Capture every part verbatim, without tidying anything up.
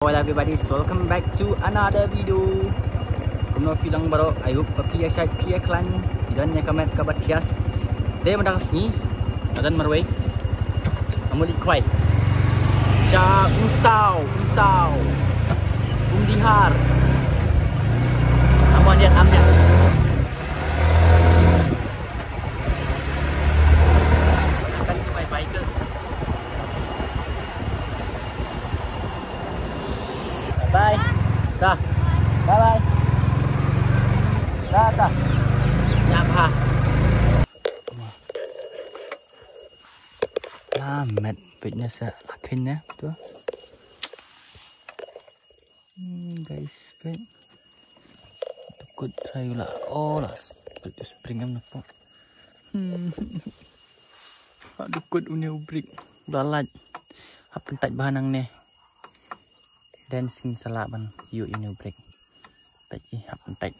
Hello everybody, so welcome back to another video. Kumno phi long baroh, I hope ba phi ïa shait phi ïa khlaiñ, phi don ïa ka met kaba thiah. Te mynta ka sngi nga don marwei. Nga mut leit khwai sha Umsaw, Umsaw, Umdihar. Am wan ïa, am ïa. Kan khwai bicycle. Bye. Ta. Bye bye. Ta ta. Ïa pha. La met peit ne sa la khin ne tu. Hmm, guys, peit. Dukut trai u la. Oh, la sp-, spring em napoh. Hmm. Ha dukut une u brik. U la lait. Hap pyntait bha nangne. Dang sngewsih lah ban ïoh une u brik. Peit, ïa, hap pyntait.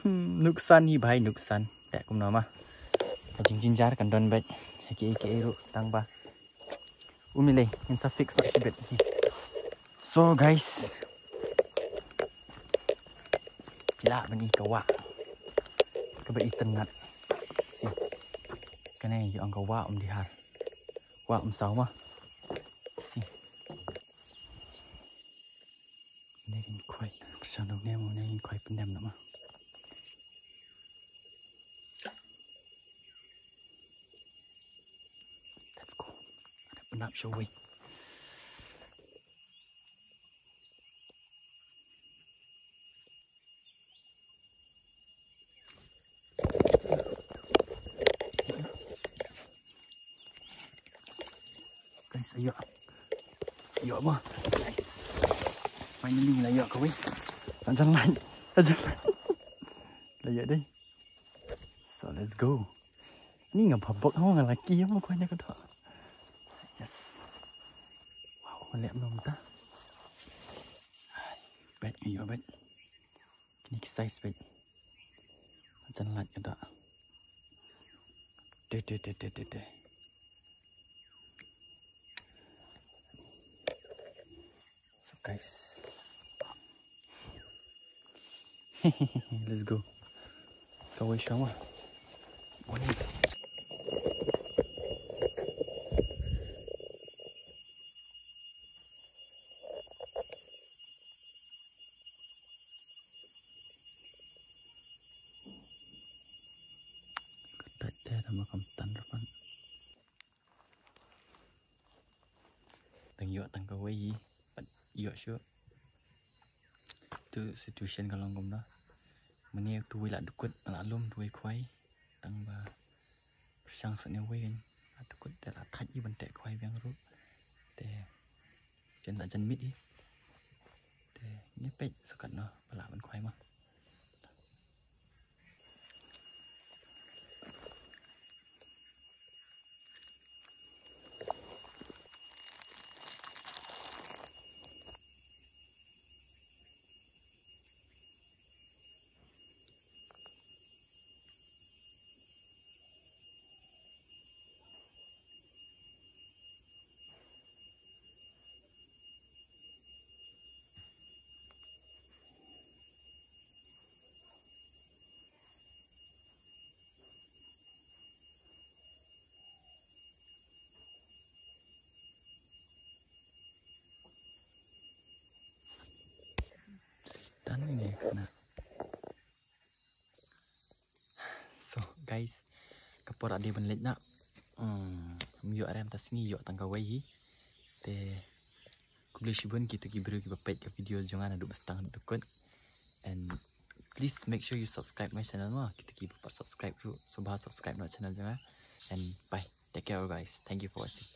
Hmm, nuksan hi bhai, nuksan. Te kumno ma. Ka jingjynjar kan don beit. Ki, ki ruh tang ba. Um, ym lei, ngin sa fix sa shibit. So guys, phi lah ban i ka wah kaba itynnad. Si. Kane ïa ong ka wah Umdihar. Wah Umsaw ma. Si. Ne ngin khwai. Pyrshang dong ne mo ne ngin khwai pyndem na ma. Let's go. Ada penap shawei. Guys, ayo. Ayo, ma. Guys. Finally, la ïoh kawei. Ajan lain. Ajan lain. La ïoh dei. So, let's go. Ni nga phabok, nga laki, mo ko ne ka dok. Yes. Wow, nga leh mynta. Bad, ayo, bad. Kini ki size bad. Ajan lain ka dok. Te, te, te, te, te, te. So guys. Let's go. Kawei shong ma. Boleh. Ka dei te da ma kam tan rapan. Tang ïoh tang kawei hi, pat ïoh shuh. Tu situation ka long kumno. Mane tu wei la dukut, la lum tu wei khwai. Tang ba pyrshang sa ne wei kan. La dukut te la thait i ban teh khwai biang ruh. Te jan la jan miet i. Te ngi peit sa katno ba lah ban khwai ma. Tan ni na. So guys, ka por ade ban leit na. Hmm, ym ïoh rem ta sngi ïoh tang kawei hi. Te khublei shibun kita ki briew kiba peit ka video jong nga naduh ba start haduh ba kut. And please make sure you subscribe my channel ma. Kita kiba pat subscribe ruh, sngewbha subscribe na channel jong nga. And bye. Take care guys. Thank you for watching.